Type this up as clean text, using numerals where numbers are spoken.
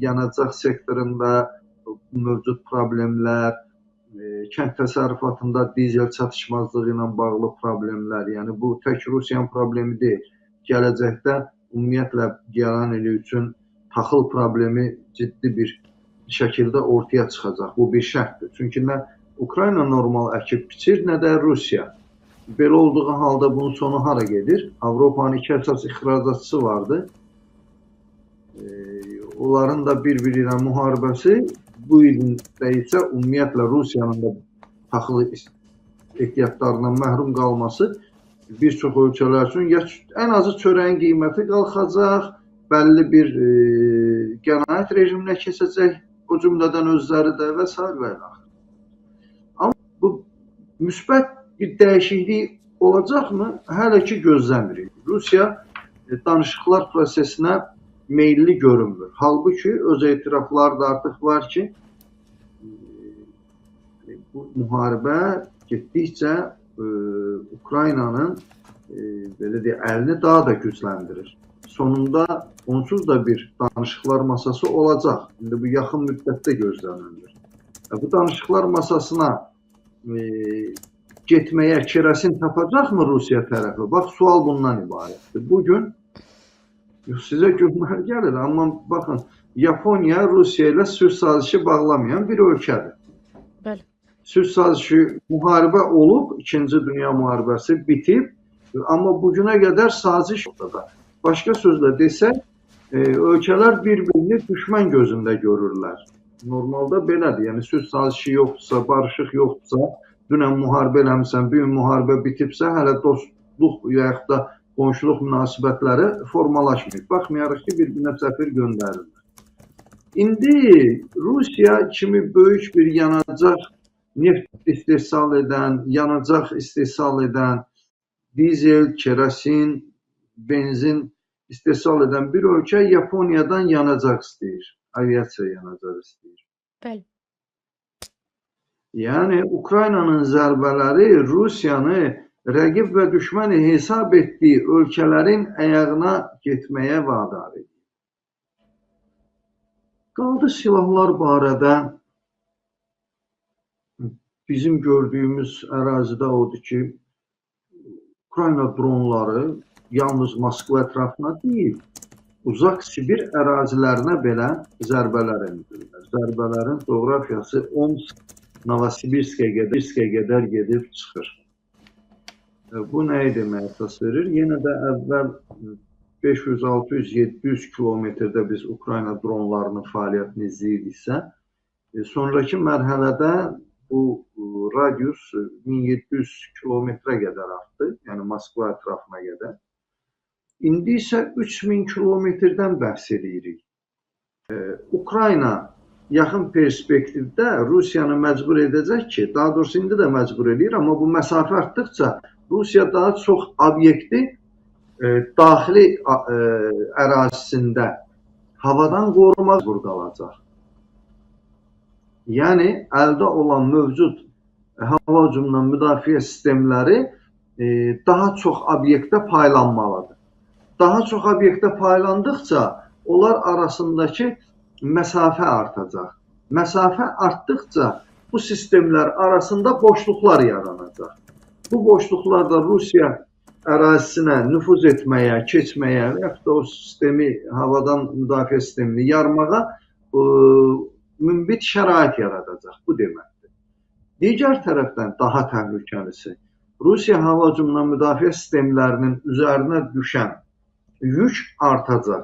yanacaq sektorunda mövcud problemlər, kənd təsərrüfatında dizel çatışmazlığı ilə bağlı problemlər, yəni bu tək Rusiyanın problemi deyil. Gələcəkdə ümumiyyətlə gələn ili üçün taxıl problemi ciddi bir şəkildə ortaya çıxacaq. Bu bir şərtdir. Çünki nə Ukrayna normal əkib biçir, nə də Rusiya. Belə olduğu halda bunun sonu hara gedir? Avropanın iki əsas ixracatçısı vardı. Onların da bir-biri ilə müharibəsi bu ildə isə ümumiyyətlə Rusiyanın da taxıl ehtiyatlarından məhrum qalması bir çox ölkələr üçün ya ən azı çörəyin qiyməti qalxacaq, bəlli bir qənaət rejiminə keçəcək, o cümlədən özləri də və sair və ilaxır. Amma bu müsbət bir dəyişiklik olacaqmı? Hələ ki gözləmirik. Rusiya danışıqlar prosesinə meyilli görünmür. Halbuki öz etirafları da artıq var ki, bu müharibə getdikcə Ukraynanın belə deyək, əlini daha da gücləndirir. Sonunda onsuz da bir danışıqlar masası olacaq. İndi bu yaxın müddətdə gözlənilir. Bu danışıqlar masasına getməyə kerosin tapacaqmı Rusiya tərəfi? Bax, sual bundan ibarətdir. Bugün sizə günlər gəlir, amma baxın, Yaponiya Rusiya ilə sülh sazişi bağlamayan bir ölkədir. Bəli. Sülh sazişi müharibə olub, İkinci Dünya müharibəsi bitib, amma bugünə qədər saziş ortada. Başqa sözlə desək, ölkələr bir-birini düşmən gözündə görürlər. Normalda belədir, yəni sülh sazişi yoxdursa, barışıq yoxdursa, dünən müharibə eləmirsən, bu gün müharibə bitibsə, hələ dostluq yaxud da qonşuluq münasibətləri formalaşmayıb. Baxmayaraq ki, bir-birinə səfir göndərirlər. İndi Rusiya kimi böyük bir yanacaq neft istehsal edən, yanacaq istehsal edən, dizel, kerosin, benzin istehsal edən bir ölkə Yaponiyadan yanacaq istəyir, aviasiya yanacaq istəyir. Bəli. Yəni Ukraynanın zərbələri Rusiyanı rəqib və düşmən hesab etdiyi ölkələrin ayağına getməyə vadar edir. Qaldı silahlar barədə bizim gördüyümüz ərazidə odur ki, Ukrayna dronları yalnız Moskva ətrafına deyil, uzaq Sibir ərazilərinə belə zərbələr endirirlər. Zərbələrin coğrafiyası Omsk, Novosibirskə qədər gedib çıxır. Bu nəyi deməyə əsas verir? Yenə də əvvəl 500, 600, 700 kilometrdə biz Ukrayna dronlarının fəaliyyətini izləyirdiksə, sonraki mərhələdə bu radius 1700 kilometrə qədər artdı, yəni Moskva ətrafına qədər. İndi isə 3000 kilometrdən bəhs edirik. Ukrayna yaxın perspektivdə Rusiyanı məcbur edəcək ki, daha doğrusu indi də məcbur edir, amma bu məsafə artdıqca Rusiya daha çox obyekti daxili ərazisində havadan qorumaq məcbur qalacaq. Yəni, əldə olan mövcud hava hücumundan müdafiə sistemləri daha çox obyektə paylanmalıdır. Daha çox obyektə paylandıqca onlar arasındakı məsafə artacaq. Məsafə artdıqca bu sistemlər arasında boşluqlar yaranacaq. Bu boşluqlarda Rusiya ərazisinə nüfuz etməyə, keçməyə və yaxud da o sistemi, havadan müdafiə sistemini yarmağa münbit şərait yaradacaq. Bu deməkdir. Digər tərəfdən daha təhlükəlisi, Rusiya hava hücumundan müdafiə sistemlərinin üzərinə düşən yük artacaq.